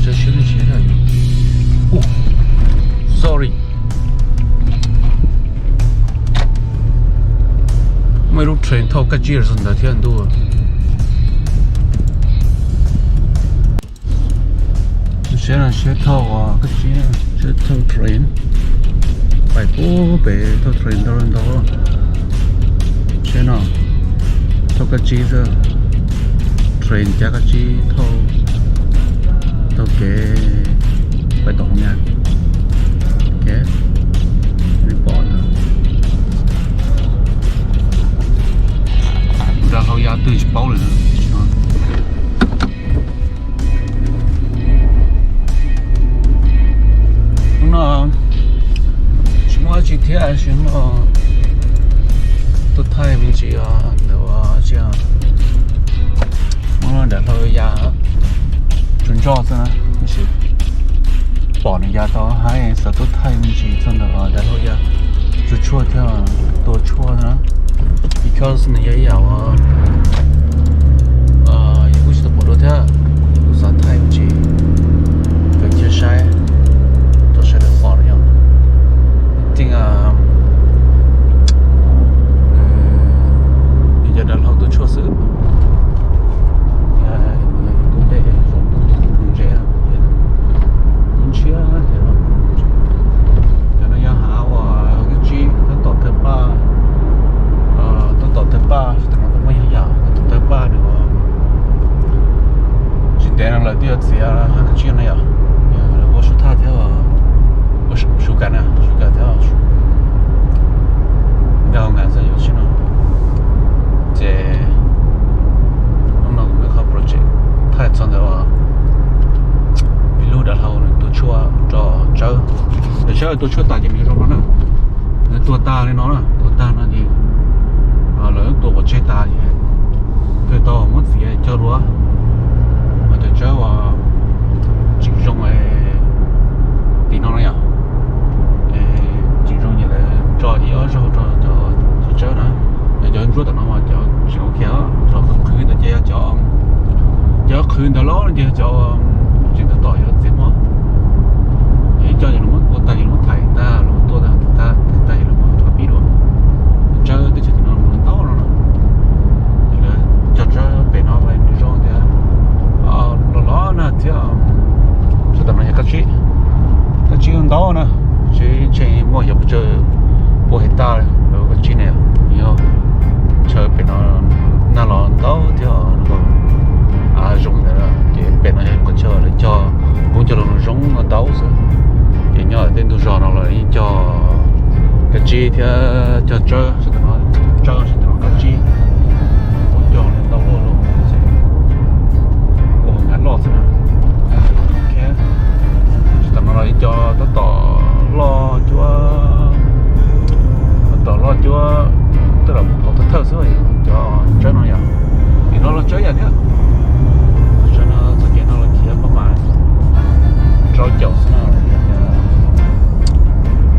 Tso siab nej tsis, sorry. Muaj ib lub train thauj kab tsib ntawd thiab ntuj. Seb no, seb thauj kab tsib, seb thauj train pais puag pem, thauj train ntau ntau. Seb no, thauj kab tsib xwb, train cav kab tsib thauj taug kev pais tom Hauv Nyas. Kev, nej pom ntawd, dav hlau ya twg tsis paub lawm. Hnub no tsis muaj dab tsi thiab, tab sis hnub no tuaj thaij me ntsis ntawm ua tsi, muab dav hlau ya tsuas ntsoj xwb na, tab sis pom nws ya tau haib, xav tuaj thaij me ntsis txog ntawm dav hlau ya tsuas tshuaj thiab tua tshuaj na, because nws yog ib yam uas yus kuj tsis tau pom dua thiab, yus kuj xav thaij me ntsis rau cia saib, rau sawv daws pom no yog tij, nws yog dav hlau tua tshuaj xwb. Tus dej zoo ntse, tus ntshiab tias, cov no yog hav uas kab tsib tab tom thawj paj, tab tom thawj paj, tam no muaj yog yam tab tom thawj paj nws tsis ntev no lawv twb yuav txiav hav kab tsib no yom, ua sub thaj thiab, ua sub kam na, sub kam thiab, nkag hauv nkas xwb yuav tsis no. Ces hnub no kuv muaj qhov project thaij txog ntawm ib lub dav hlau nws tua tshuaj rau tsawb. Dav hlau tua tshuaj tas ces nws zoo no na, nws tua tag li no na, tua tag no ces lawv tua pov tseg tas ces kawg tau muab txiav cog dua, mas cov tsawb uas tseem zoo tim no na yom, tseem zoo ces lawv tso ib ob zaug rau cov tsawb na. Yog cov ntsuab tom no mas cov tseem ok, cov qhwv ntawd ces yog cov, cov qhwv ntawd los no ces yog cov tseem tab tom yuav txiav muag. Ib co ces lawv muab tua tag ces lawv muab thaiv tag, lawv muab tua tag, thaiv tag ces lawv muab rho pib dua. Tsawb teb chaws tim no ntau no, ces lawv cog tsawb pem no nws zoo tias los los na thiab. Tsawb tom no yog kab tsib, kab tsib ntau na, tseem muaj yog pes tsawg pua hais tag lawm kab tsib ne. Yog chaw pem no nag los ntau thiab, av zoo ntawd ces pem no yog qhov chaw lawv cog, koob cog loo zoo no ntau xwb. Ces nyob tej ntug zos no los yeej cog kab tsib thiab cog tsawb, tsawb sawv daws no kab tsib, koob cog ntau luaj luaj, ua hauv nkas loj xwb na. Sawv daws no los yeej cog tab tom loj cuab, tab tom loj cuab, tej zaum hauv thawj thawj xwb cov tsawb no yom. Vim no los tsawb yam thiab, tsawb no txoj kev no los khiav pab mas rau caum xwb na,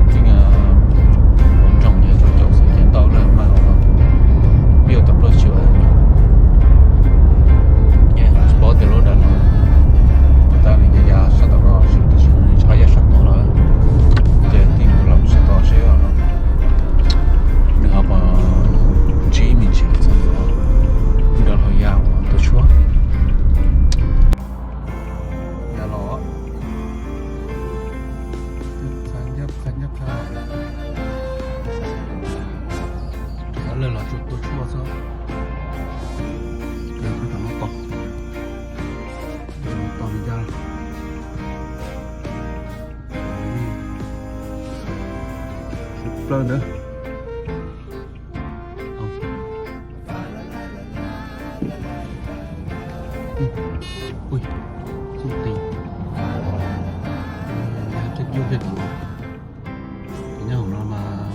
yog tias nroog ces rau caum xwb ces ntau lawm mas pib ua tau plaub tsua. Tsis paub tias lub dav no ua tau nws ya ya sab tom no, tab sis nws tsis haj ya sab tod lawm, ces tij mus los sab tod seb nws ho puas ntsib me ntsis txog dav hlau ya uas tua tshuaj. Ya los, qha ncaj qha, qha ncaj qha, lawv los tsuas tua tshuaj xwb. Tom no tos, tom no ncaj, plawg ntawd. Ui, txooj qis, tseem cub kiag tom no. Nyob hauv no mas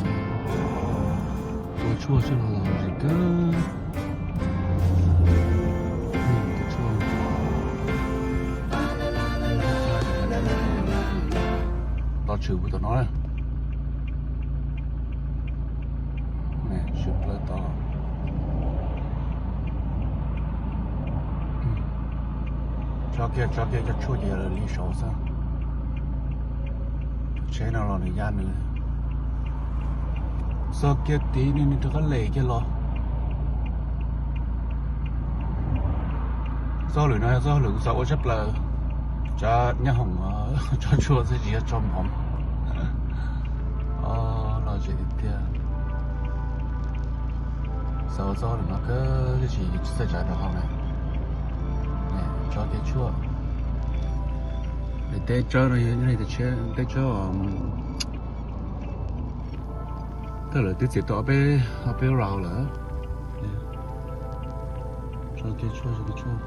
tua tshuaj seb los los zis kawg. Tua tshuaj, tos tshwm puag tom no na. Tshwm plaws tod. Tso kiag, tso kiag cov tshuaj ces yog lawv li saud xwb. Tsheb no los nws ya nws. Txog kiag tid nws nws rov qab lem kiag los. Txoj hauj lwm no yog txoj hauj lwm kuv xav ua tshaj plaws. Tso nyob hoom, tso tshuaj xwb tsis yog tso mov. Los zem tiag tiag. Xav ua txoj hauj lwm no kawg tab sis tsis txawj tsav rau hauv na. Tso kiag tshuaj. Teb tsawb no yog teb tsawb, thawj lawv twb txiav tau ob peb, ob peb round lawm. Tso kiag tshuaj, tso kiag tshuaj.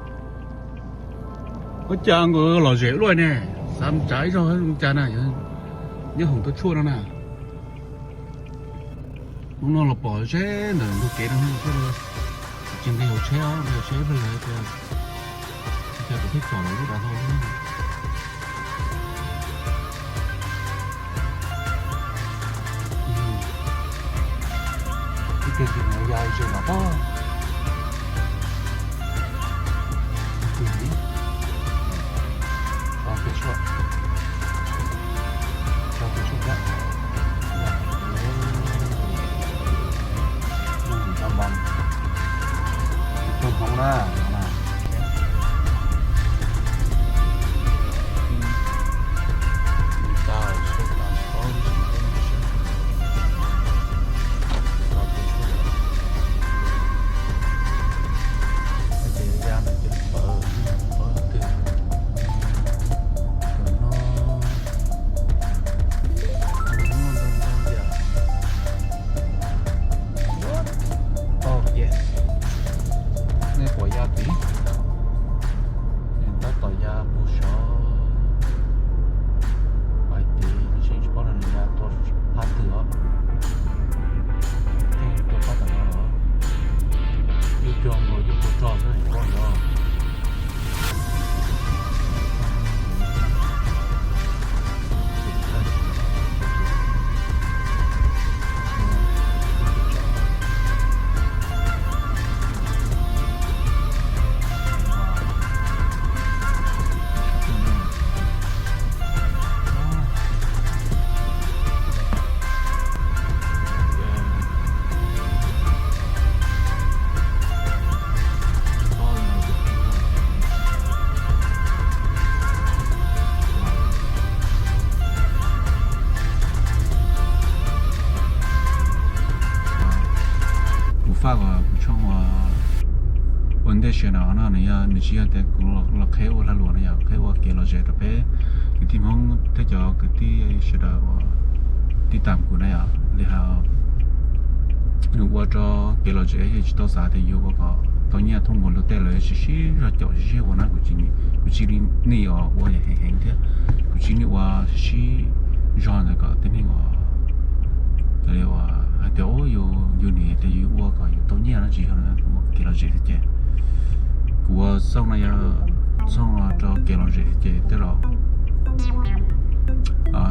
Ua cas nkaus los zem luaj ne, xav tsav ib zaug cas na, nyob hoom tau tshuaj no na. Hnub no los pom seb ntawm ntug kev no thiaj li tsis nqis hauv tsheb os, nqis hauv tsheb pheej lawv tias, cas kuv thiaj tsom lawv lub dav hlau xwb. Ib pliag tsis mus ya ze los pob. Tso kiag tshuaj, tso kiag tshuaj thiab. Tso npoo, tso hmoov na. Oh yes, nej puas ya tid? Nws tab tom ya puag saud. Hais tias nws tseem tsis paub no nws ya tuaj phab twg os. Tej tuaj phab tom no los yus cog nkaus yus puag rog xwb tsis paub yog. Kuv faj kuv tshooj ua ntej sawv daws no, nws yog, nws tsis yog tias kuv los qheb ua lag luam no, yog qheb ua kev lom zem rau peb kwv tij Hmoob thiab cov kwv tij sawv daws uas tij tam kuv na yom. Li hais nws ua rau kev lom zem yus tsis tau xav tias yus ua kom tau nyiaj thooj nkaus luag tej, lawv sib sib zog caum sib sib ua na. Kuv tsis, kuv tsis li nej uas ua heev heev thiab kuv tsis li ua sib zog ntawd kom tej neeg uas hais tias yus, yus nim tias yus ua kom yus tau nyiaj no tsis yog, ua kev lom zem xwb ces kuv ua xoj no yog xoj no rau kev lom zem xwb ces tej zaum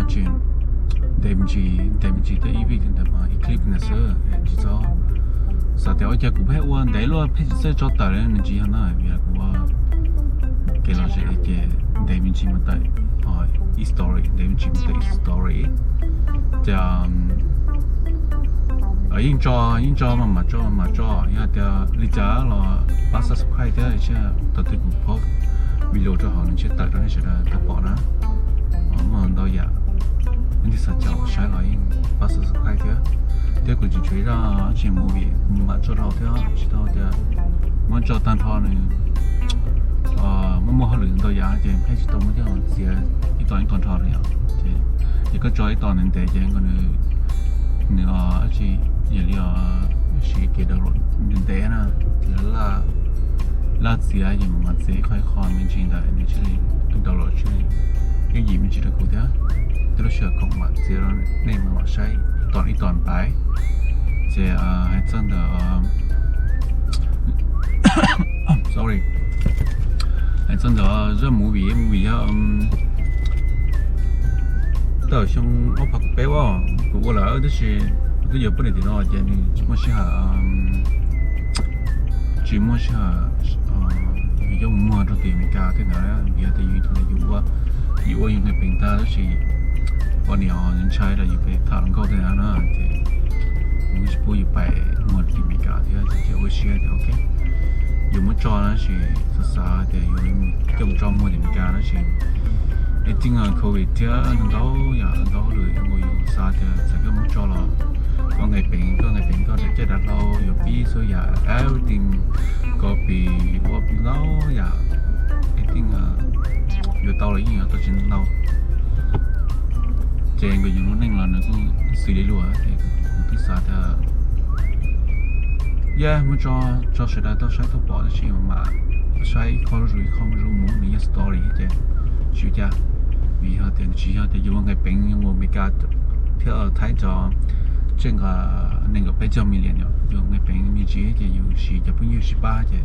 tsis ntev me ntsis, ntev me ntsis tej ib vij ntawd mas ib clip ntawd xwb, tsis txhob xav tias ua cas kuv pheej ua ntev luaj pheej tsis txawj tso tawm li, nws tsis yog na, vim kuv ua kev lom zem ces ntev me ntsis mas tawm ib story, ntev me ntsis mas tawm ib story. Ces yeej tso, yeej tso mas mam tso, mam tso, yog tias li cas los pab subscribe thiab, thaum twg kuv post video rau hauv nws thiaj tawm rau nej sawv daws tau pom na. Muaj ntau yam nej leej twg xav caum saib los yeej pab subscribe thiab. Thiab kuv tseem tshuav ib zaj tsis movie mam tso rau thiab, tsis tau tias muab tso tag nrho nws muaj muaj hauj lwm ntau yam ces pheej tsis tau muab coj txiav ib tog ib tog nrho li os. Ces yog koj tso ib tog ntev ntev ces nws, nws tsis, yog li siv kev download ntev ntev na, ces laj txiav ces mam txiav ib qho ib qho me ntsis ntawd nws thiaj li download thiaj li yooj yim me ntsis rau kuv thiab. Tej lub sij hawm khoom mam txiav rau nej mam saib ib tog ib tog ntaiv. Ces hais txog ntawm sorry, hais txog ntawm zaj movie, movie yog tawm xyoo ob phav peb os kuv ua lawm tab sis kuv twb yuav poj niam tim no ces nws tsis muaj sij hawm, tsis muaj sij hawm, nws Yuav mus muag rau tim Amelikas tej ntawd, vim yog tias yus ib tug yus ua, yus ua yus nqe peev tag tab sis ua niam ntshai rau yus pem tham hluas nkauj tej ntawd na ces yus tsis pub yus pais muag rau tim Amelikas thiab ces ua siab tias ok, yus muab tso tab sis xav xav tias yus coj mus tso muag tim Amelikas tab sis ib txij COVID thiab ntau yam ntau lwm ua yus xav tias txawm koj muab tso los koj nqe peev, koj nqe peev koj daim caj dav hlau yuav pib xwb yam everything, copy, ua ntau yam, ib txij yuav tau los yeej yuav tau tsis ntau. Ces nkawd yus lub neej los nws kuj xws li luag ces kuv twb xav tias yog muab tso, tso sawv daws tau saib tau pom tab sis mas mam saib ib qho zuj zus ib qho zuj zus mus nws yog story ces tsis ua cas. Vim yog tias nws tsis yog tias yus ua nqe peev ua Amelikas thiab Thaib cov tsej nqa nees nkaum peb caug million yom, yus nqe peev me ntsis ces yus siv cov phooj ywg sib pab ces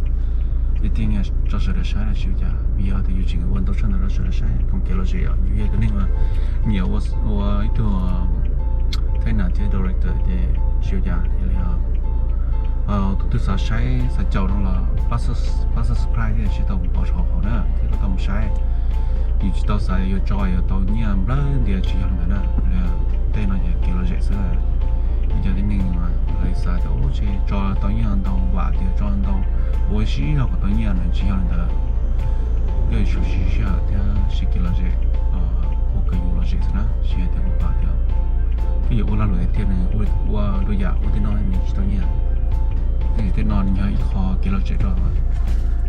ib txij tso sawv daws saib los tsis ua cas. Vim yog tias yus tseem ua ntau tshaj ntawd rau sawv daws saib koom kev lom zem yom, yus yog ib tug neeg uas nyiam ua, ua ib tug Thaib nas thiab director ces tsis ua cas. Yog li tus twg xav saib xav caum no los pab subscribe thiab sib tau mus pov hauv na thiab tau mus saib. Yus tsis tau xav yuav tso yuav tau nyiaj nplawg ntias tsis yog li ntawd na. Tej no ces kev lom zem xwb. Yus cov tib neeg lawv xav tias ua tse tso tau nyiaj ntau vam tias tso ntau ua sib zog kom tau nyiaj no tsis yog li ntawd. Koj yuav tsum siv sij hawm thiab siv kev lom zem ua kom yus lom zem xwb na, tsis yog tias ua kom tias koj yuav ua lag luam tiag tiag nws ua luaj yam ua tej no nws tsis tau nyiaj. Tab sis tej no nws yog ib qho kev lom zem rau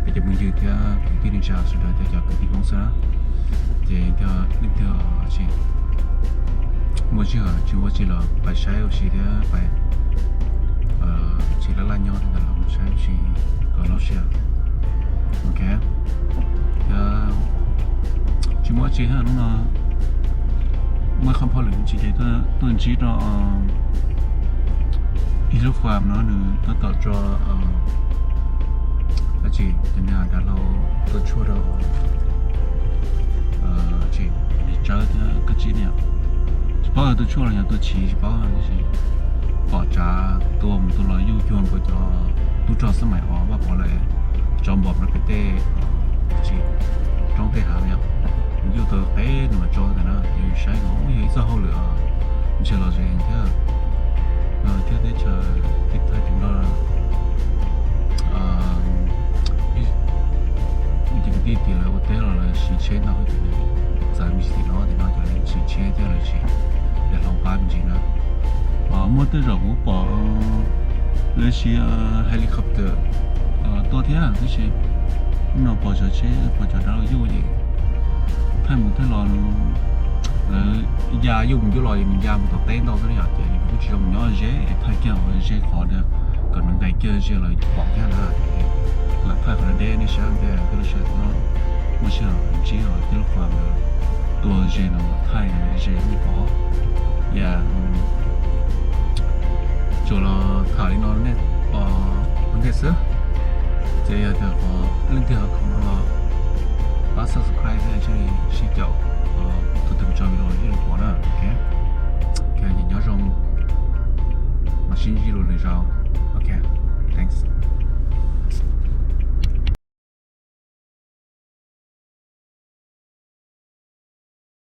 peb cov phooj ywg thiab kwv tij neej tsa sawv daws thiab cov kwv tij Hmoob xwb na. Ces leej twg tsis muaj sij hawm tsis ua tsi los pais saib ua si thiab pais tsis laj laj nyob li ntawd los mus saib ua si kom loj siab. Ok, thiab tsis muaj tsi thiab hnub no muaj qhov phau lwm tsis ces tuaj ntsib rau ib lub farm no nws tab tom tso dab tsi, cov niag dav hlau tua tshuaj rau tsis, niag tsawb thiab kab tsib ne. Tsis paub tua tshuaj los yog tua chiv tsis paub tab sis pom tsav tua mus tua los yuj cuag nkaus cov tub rog xab maim os Vaj Pov lawm, tso npom rau pem tej tsis, roob tej hav yom. Yuj tau qeb nws mas tso ntawm no ces yus saib no yog ib txoj hauj lwm ntshe lom zem thiab, thiab teb chaws teb thawj tim no cov kwv tij tim lawv ua teb los lawv siv tsheb ntau ces txawv me ntsis tim no, tim no cov lawv siv tsheb thiab lawv siv dav hlau pab me ntsis na. Muaj tej zaum kuv pom lawv siv helicopter tuaj thiab tab sis hnub no pom cov tsheb pom cov dav hlau yuj ces thaij mus thaij los lawv ya yuj mus yuj los es nws ya mus tom teb ntau xwb yom ces kuj tsis zoo nyob ze, thaij kiag ze qhov kom nws nqis kiag ze los pom thiab na. Lam thaij qhov deb nej saib ntej, peb lub sij hawm no muaj sij hawm ntsib los tib lub qhov tua ze no los thaij ze nej pom. Yam tsuas los tham li no ua ntej xwb. Ces yog tias qhov leej twg ho khoom no los pab subscribe thiab sib caum tus twg tso video thiaj li pom na. Ok, ces nyob zoo, mam sib ntsib dua lwm zaus. Ok, thanks.